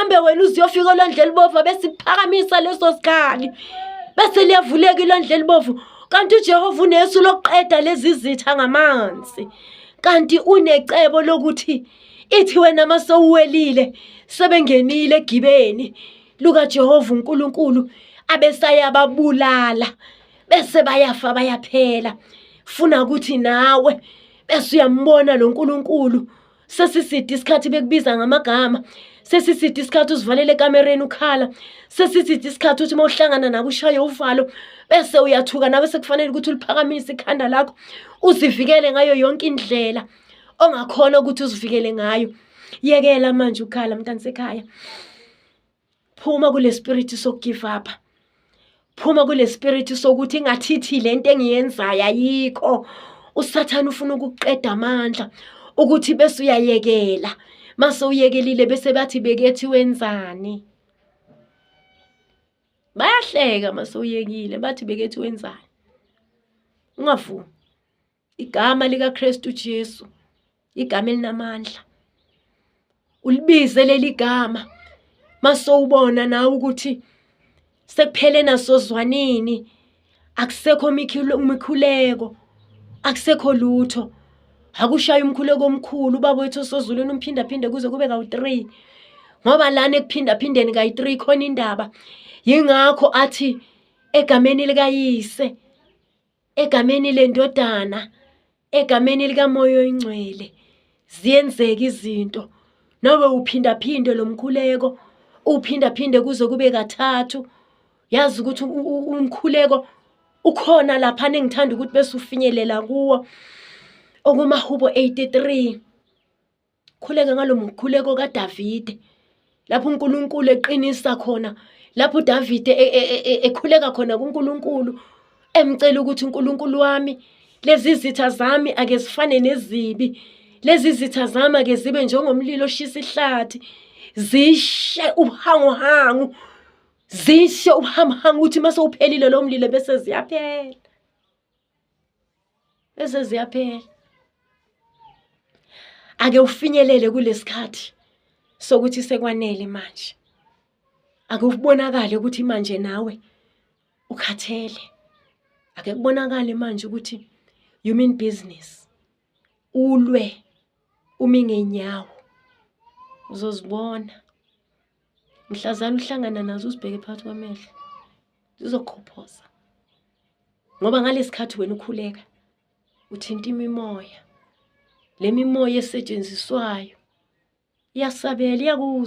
Uhambe wena uze uyofika olwandle olubovu besiphakamisa leso sikhali. Bese liyavuleka ilwandle elibovu. Kanti uJehova unesu lokuqeda lezi zitha ngamanzi. Kanti unecebo lokuthi ithi wena masewuwelile sebengenile egibeni lukaJehova uNkulunkulu abesayababulala bese bayafa bayaphela. Funa ukuthi nawe bese uyambona lo Nkulunkulu. Sesiside isikhathi bekubiza ngamagama, sesiside isikhathi uzivalele ekamereni ukhala, sesiside isikhathi uthi uma uhlangana nabo ushaye uvalo bese uyathuka nawe. Sekufanele ukuthi uliphakamise ikhanda lakho uzivikele ngayo yonke indlela ongakhona ukuthi uzivikele ngayo. Yekela manje ukhala, mntanisekhaya. Phuma kule spirit sokugive up. Phuma kule spirit sokuthi ingathithi lento engiyenzayo ayikho. USathane ufuna ukuqeda amandla ukuthi bese uyayekela. Mase uyekelile bese bathi bekethi wenzani. Bayahleka mase uyekile bathi bekethi wenzani. Ungavumi. Igama likaKristu Jesu, igama elinamandla. Ulibize leli gama masowubona nawe ukuthi sekuphele nasozwanini, akusekho mikhuleko, akusekho lutho. Akushaya umkhuleko omkhulu, uBaba wethu osozulwini, umphindaphinde kuze kube kawu-3, ngoba lana ekuphindaphindeni kayi-3 khona indaba. Yingakho athi egameni likaYise, egameni leNdodana, egameni likaMoya oyiNgcwele, ziyenzeka izinto. Nawe uphindaphinde lo mkhuleko, uphindaphinde kuze kube kathathu. Yazi ukuthi umkhuleko ukhona laphana engithanda ukuthi bese ufinyelela kuwo, okumaHubo 83. Khuleka ngalo mkhuleko kaDavide lapho uNkulunkulu eqinisa khona, lapho uDavide ekhuleka khona kuNkulunkulu emcela ukuthi, uNkulunkulu wami, lezi zitha zami ake zifane nezibi, lezi zitha zami ake zibe njengomlilo oshisa ihlathi, zishe ubuhanguhangu, zishe ubuhanguhangu, ukuthi mase uphelile lo mlilo bese ziyaphela, bese ziyaphela. Ake ufinyelele kulesikhathi sokuthi sekwanele manje. Ake ubonakale ukuthi manje nawe ukhathele. Ake kubonakale manje ukuthi you mean business. Ulwe umi ngenyawo. Uzozibona. Mhlazana uhlangana nazo uzibheke phakathi kwamehlo. Zizokhophoza. Ngoba ngalesikhathi wena ukhuleka uthinta imimoya. Le mimoya esetshenziswayo iyasabela, iyakuzwa.